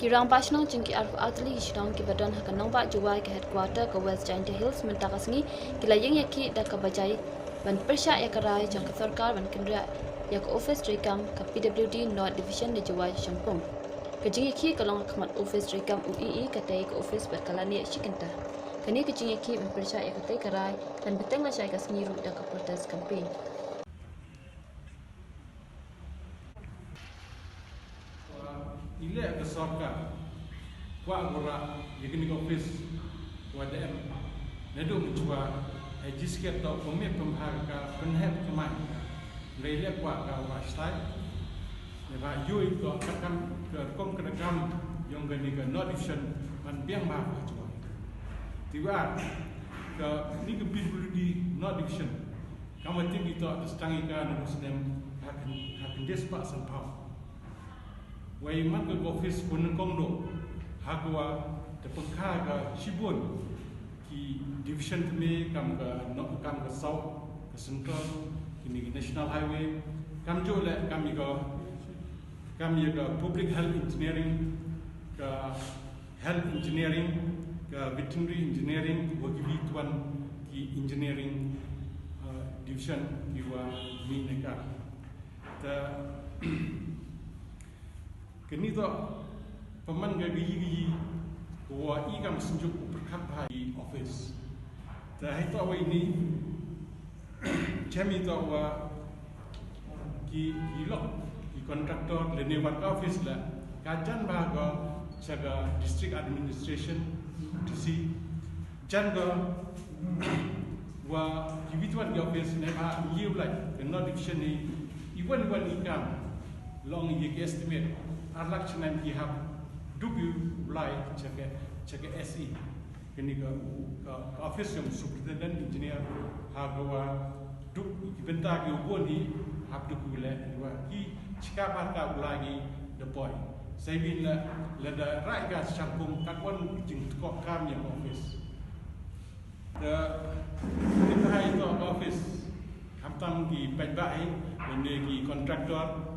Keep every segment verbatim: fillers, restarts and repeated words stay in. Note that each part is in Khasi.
Ki rangbah shnong jong ki arphew ar tylli ki shnong kiba don ha ka nongbah Jowai, ka headquarter ka West Jaintia Hills, mynta ka sngi ki la ïeng ïakhih da kaba jai ban pyrshah ïa ka rai jong ka sorkar ban kynriah ïa ka ophis treikam ka P W D North Division na Jowai Shangpung. Ka jingïakhih ka long ha khmat ophis treikam U E E, katei ka ophis bad ka la neh shi kynta. Kane ka jingïakhih ban pyrshah ïa katei ka rai kan bteng lashai ka sngi ruh da ka protest campaign. Ïa leh ka sorkar kwah bura ïa kane ka ophis wa da em naduh mynshwa, ha jiskhet to pynmih pynbha ka pynheh pynmai. Ïa leh kwah ka wa stai ne ba ïoh to ka kam ka rukom ka kam ïong kane ka North Division ban biang bha ka jwa. Te wa kane ka P W D North Division, kam wa tip ito da sdang ïa ka na u snem ha khyndai spah sanphew. Wei man ka ophis pun nyngkong doh ha ka wa da pyrkhat ka shibun ki division thymmai, kam ka no-, kam ka South, ka Central, kine ki National Highway, kamjooh leh kam ïa ka, kam ïa ka Public Health Engineering, ka Health Engineering, ka Veterinary Engineering, wa ki wi tuan ki engineering, uh, division ki wa mih ne ka. Te kane to pynban ka ïa ka ïa ka wa i kam synjuk u pyrkhat bha ïa ophis. Te ha ito wa ini, chem ito wa ki, ki lok, ki contractor, lane wat ka ophis la ka jan bha ka sha ka District Administration, D C. Jan ka wa ki wi tuan ki ophis ne ba ïa u lai ka North Division ni, i wan i wan i kam long ïa ki estimate ar lak shinem ki hap duk ïa u lai sha ka, sha ka S E. Kane ka, ka, ka ophis ïong Superintendent Engineer ha ka wa duk ki bynta ki u bun hi hap duk u leh wa ki shika bar ka u lai ki da poi. Sa ïa la, la da rai ka Shangpung kat wan jingtkoh kam ïa ka ophis. Te tip bha ito ka ophis, khamtam ki paidbah hi, lane ki contractor,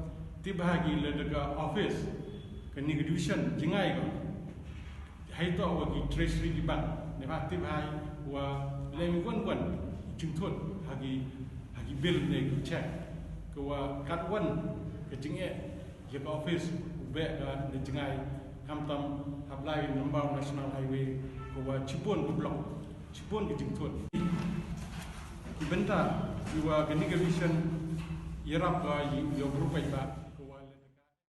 tip bha ki lada ka ophis, kane ka division, jngai ko. Ha ito wa ki treasury ki bank, ne ba tip bha wa lem wan wan jingthut ha ki, ha ki bill ne ki check. Ka wa kat wan ka jingeh ïa ka ophis u beh ka ne jngai, khamtam hap lai nambah National Highway, ka wa shibun ka block, shibun ka jingthut. Ki bynta ki wa kane ka vision ïarap ka ïa u bru paidbah.